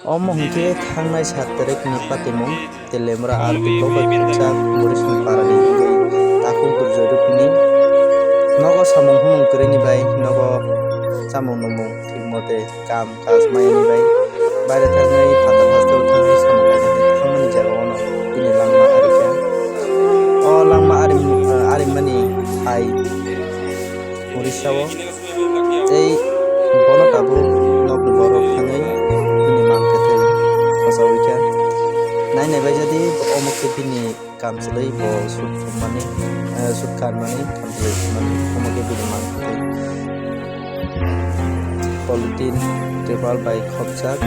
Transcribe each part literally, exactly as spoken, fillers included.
Omo hwnkhe thangnai sat tarikni patimung Telemra R T Kokbai Khukchak Murisni parani wngwi takhuk durjoi rwphini nogo samung humung kwrwini bai nogo chamung nungmung thik mote kam kaj mayani bai baire thangwi phatar hasteo thangwi samung kainwi thangmani jagao no bini langma arikha. O langma arim-, arimani hai Urisao tei bono tabuk nokni borok thangwi bini mang kwthwi khochawi kha. Nainai bai jadi omo khe bini kamchwlwi bo sut thumani, eh, sut karmani kamchwlwi thumani omo khe bini mang kwthwi. Polythene tripal bai khopjak.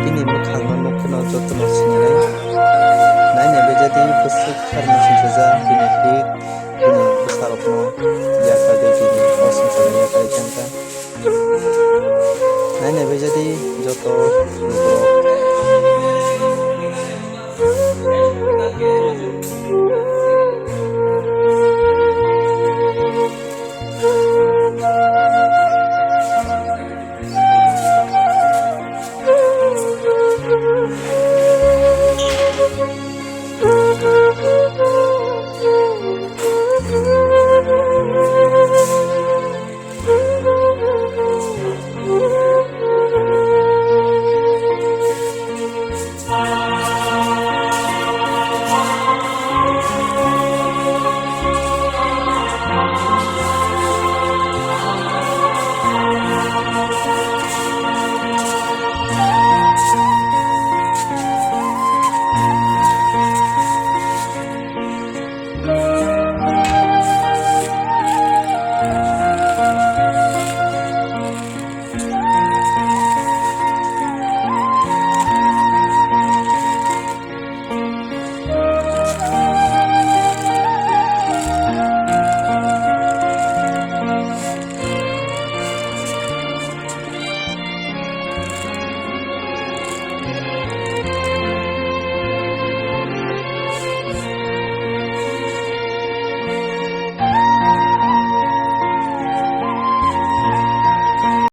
Bini mwkhangno nuk kheno jotono sinai. Nainai bai jadi bwswk kharmani singsa bini hik bini bwsarokno yakarwi bini o swngcharno yakarwi changkha. Nainai bai jadi joto lukurok